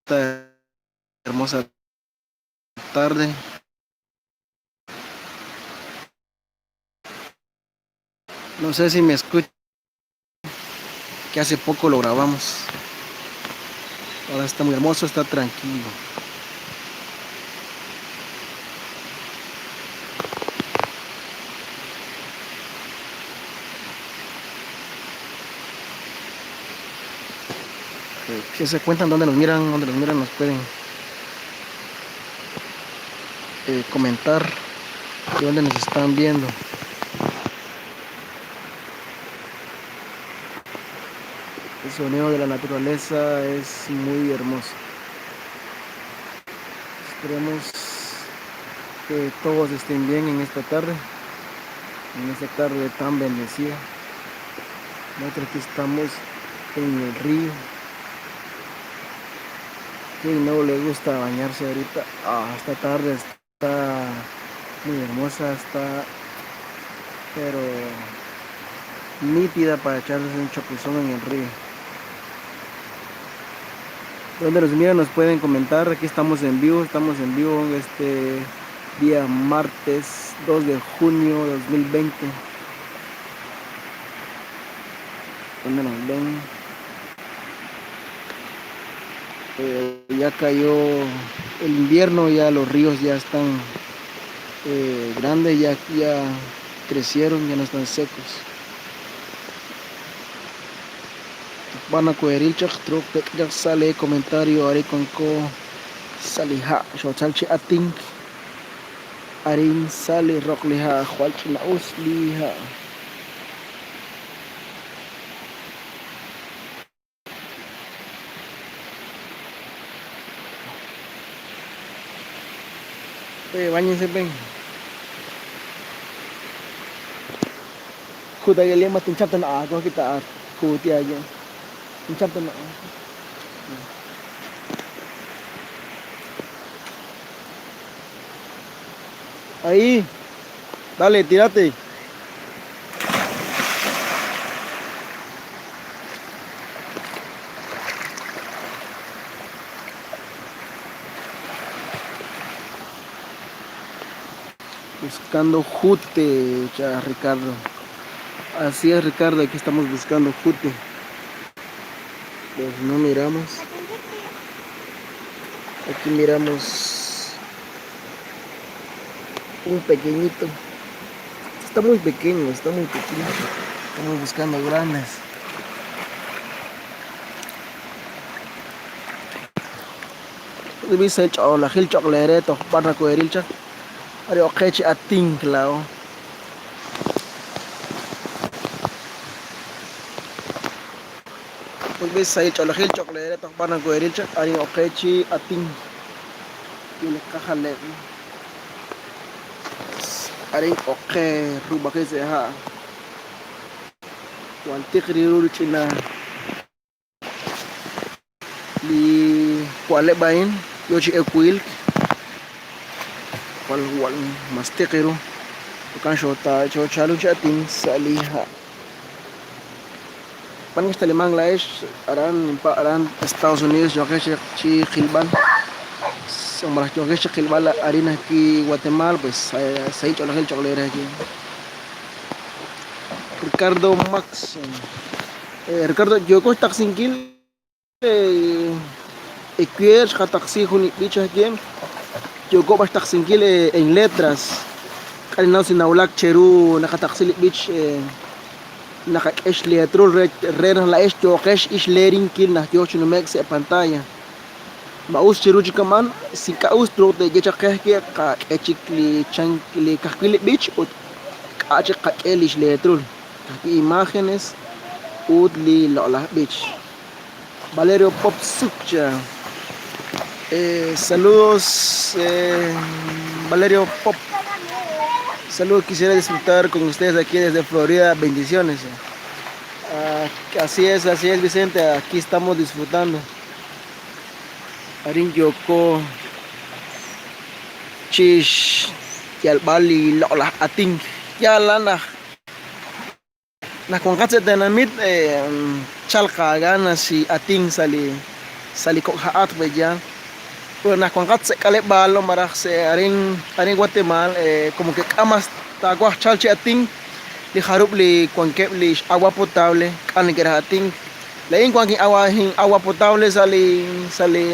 Esta hermosa tarde. No sé si me escuchan, que hace poco lo grabamos. Ahora está muy hermoso, está tranquilo. Si se cuentan dónde nos miran, dónde nos miran, nos pueden comentar de dónde nos están viendo. El sonido de la naturaleza es muy hermoso. Esperemos que todos estén bien en esta tarde, en esta tarde tan bendecida. Nosotros aquí estamos en el río. ¿Quién no le gusta bañarse ahorita? Ah, esta tarde está muy hermosa, está pero nítida para echarse un chapuzón en el río. Donde nos miran nos pueden comentar. Aquí estamos en vivo, estamos en vivo este día martes 2 de junio de 2020. ¿Dónde nos ven? Ya cayó el invierno, ya los ríos ya están grandes, ya crecieron, ya no están secos. Van a ya sale comentario ari con ko saliha shochalchi atink arin sale rockliha hualchina usliha. Báñense, ven. Kuda ya lema tinchapta na ako kita kuti aja. Tinchapta na. Ahí. Dale, tírate. Buscando jute, ya, Ricardo. Así es, Ricardo, aquí estamos buscando jute. Pues no miramos. Aquí miramos un pequeñito. Está muy pequeño, está muy pequeño. Estamos buscando grandes. Estados Unidos, yo que chi Gilban, yo que Gilban la harina aquí Guatemala, pues se ha hecho la chocolate aquí. Ricardo Max, Ricardo, yo con taxinquil, equier, taxi juni bicha aquí, yo con taxinquil en letras, kalinao sinaulak cheru nakataxil bich. Nakakesh letrul re la es yokesh ish lerin kil na yoch no mex pantalla. Maus chiruchi kaman si kaus tro de gecha ke ka echik li chan li kakili bich ut ka ka elish letrul. Aquí imágenes ut li lola bich. Valerio Pop Sukcha. Saludos Valerio Pop. Saludos, quisiera disfrutar con ustedes aquí desde Florida, bendiciones. Así es Vicente, aquí estamos disfrutando. Arin Yoko Chish Yalbali Lola Ating Yalana Nakuankatse tenamit chalka ganas si ating sali sa' li kok' ha'atq pe'yaal. Ut naq wanqat sa' k'aleb'aal malaj sa' arin arin Watemaal como que k'a mas taawaj chalk chi atink li jarub' li wankeb' li x-agua potable k'a neke'raj atink. Laa'in wank in-agua in-agua potable sa' li sa' li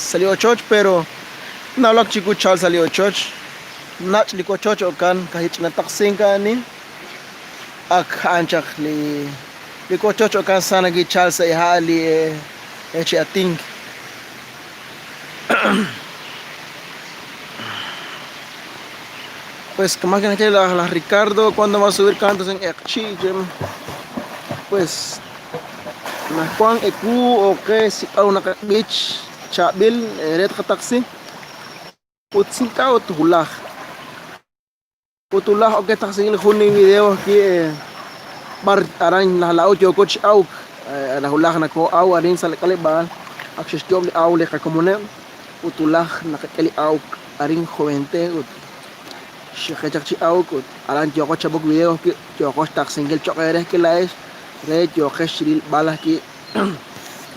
sa' li ochoch pero nawulak chiwu chalk sa' li ochoch. Nach' li wochoch jo'kan ka'ajwi' ch'ina taqsink a'anin ak a'an chaq li li wochoch jo'kan sa nakichal sa' ha' li chi atink. Pues kama' naxye laj Ricardo cuando va a subir cantos en Q'eqchi' pues naq wank ewu o qe sik'b'al junaq b'ich chaab'il re tqataqsi ut ink'a' ut wulaj. Ut wulaj ok taqsinkil jun li video ajwi' b'ar aran naq laa'o yooko chi awk, naq wulaj nakoo'aw arin sa' li k'aleb'aal ak xe'xyoob' li aw li qakomoneb' ut wulaj naqak'e li awk arin Jovente ut xe'qe chaq chi awk ut aran yooqo chapok video ajwi' yooqo xtaqsinkil cho'q eere ajwi' laa'ex re yooqex chi rilb'al ajwi'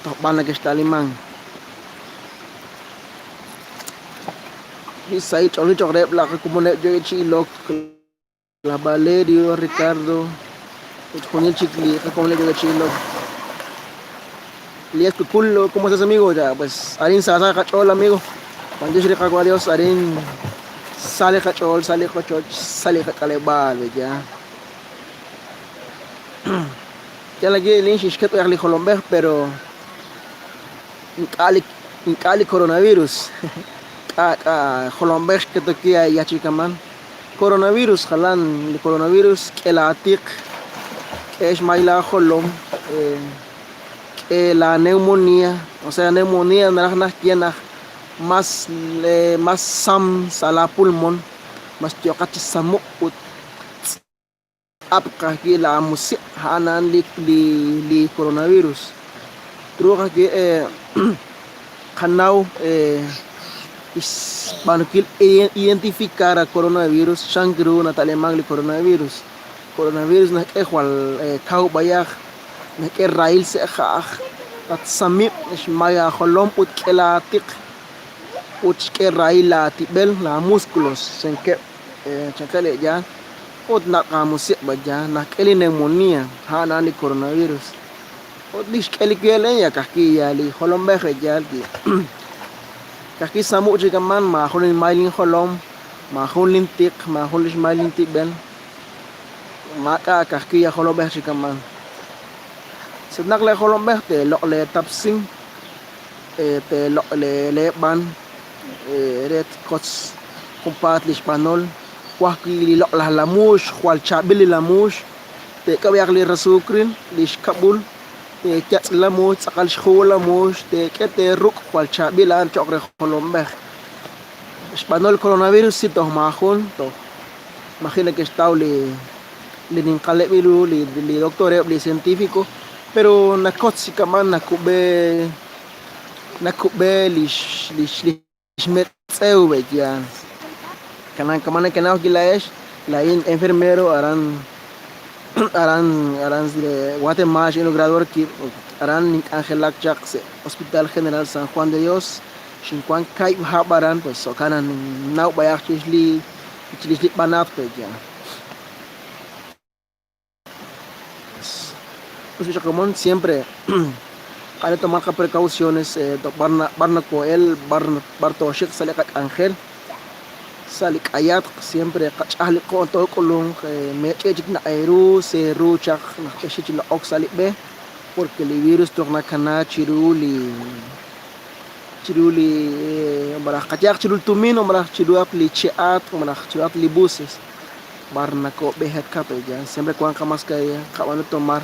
toj b'ar nakexta'limank. Li sahil ch'oolejil cho'q reheb' laj komoneb' yookeb' chi ilok, laj Valerio, Ricardo ut junil chik li qakomoneb' yookeb' chi ilok. Elías Cuculo, ¿cómo estás amigo? Ya, pues arin sa sa qach'ool amigo. B'antiox re Qaawa' Dios arin sa li qach'ool, sa li qochoch, sa li qak'aleb'aal, ya. Yal aquí lin xixket b'ayaq li jolomb'ej, pero ink'a' li ink'a' li coronavirus k'a' k'a' jolomb'ej xketoki yachikaman coronavirus jalan li coronavirus k'e laatiq k'e xmay laajolom k'e la neumonía o sea neumonía naraj naxye naq mas mas sam sa' la pulmon mas yooqat chi samuq ut Tz'apq ajwi' laamusiq' a'an a'an li li coronavirus. Truuq ajwi' qanaw xb'aanunkil identificar a coronavirus chank ru nata'limank li coronavirus. Coronavirus naxk'e jwal kaw b'ayaq, naxk'e rahil sa' ja'aj, tatsamib'q xmay aajolom ut k'e laatiq ut xk'e rahil laatib'el, laamusculos chankeb' chankeb' li yaal. Ut naq aamusiq' b'aya, nak'e li neumonía, a'an a'an li coronavirus. Ut li xk'e li wiel ya ka'ajwi' ya li jolomb'ej re yaal ki ka'ajwi' samu' chik aman, maajun lin may lin jolom, maajun lin tiq, maajun lix may lin tib'el, maak'a' ka'ajwi' ya jolomb'ej chik aman. Setnaq lee jolomb'ej teeloq' lee tapsin, teeloq' lee b'an re tkotz junpaat lix b'anol. Waj wi' li loq'laj lamuux, jwal chaab'il li lamuux, teek'e b'ayaq li rasuukril, li xkab'ul, teeyatz' li lamuux, tz'aqal xjugo lamuux, teek'e teeruk', jwal chaab'il a'an cho'q re jolomb'ej. Xb'anol coronavirus si toj maajun, toj maji' neke'xtaw li li ninqaleb' ru li li doctoreb', li cientifico, pero nakotz chi kama'an nakub'e nakub'e lix lix xmetz'ew b'e'yaal. Kanan kama' nekenaw ajwi' laa'ex, laa'in enfermero aran aran aran Guatemala xin'ok graduar wib' ut aran nink'anjelak chaq sa' Hospital General San Juan de Dios, xinwank kaahib' hab' aran pues jo'kan naq ninnaw b'ayaq chirix li chirix li b'anatq b'e'yaal. Us b'i qakomon siempre q'are tomar qaprecauciones b'ar b'ar nokoo'el b'ar b'ar tooxik sa' li qak'anjel sa' li k'ayatq siempre qach'aj li qoq took'ulunq meech'e' chik naq eeru seeru chaq naq texik chi loq'ok sa' li b'e porque li virus toj nakana chiru li chiru li malaj qayehaq chiru li tumin malaj chiruhaq li che'atq malaj chiruhaq li buses. B'ar nakoob'ejak ya siempre wank qamascarilla qab'aanu tomar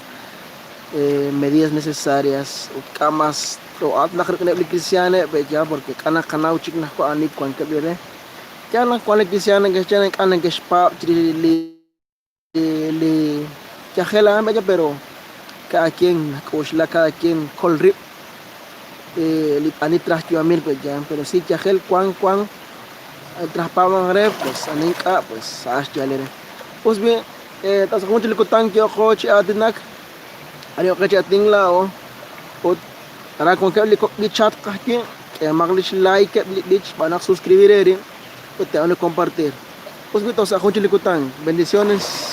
medidas necesarias ut k'a' mas too'aatinaq rik'ineb' li kristiaaneb' ya porque k'a' naqanaw chik naq ani wankeb' li re. Yaal naq wank li kristiaan neke'xye naq ink'a' neke'xpaab' chirix li li yajel a'an ya pero cada quien nak'oxla cada quien kol rib' li ani traj yu'amil ya pero si yajel wank wank Trajpaab'anq re, pues ani ink'a', pues a'an xyaal eere. Us b'i', toj sa' jun chik li kutan yooqo chi aatinak, ani yo'qe chi aatink laa'o ut Aran wankeb' li kok' b'ichatq ajwi', k'ehomaq lix like eb' li b'ich, b'aanaq suscribir eerib' ut te'b'aanu compartir. Us b'i' toj sa' jun chik li kutan. Bendiciones.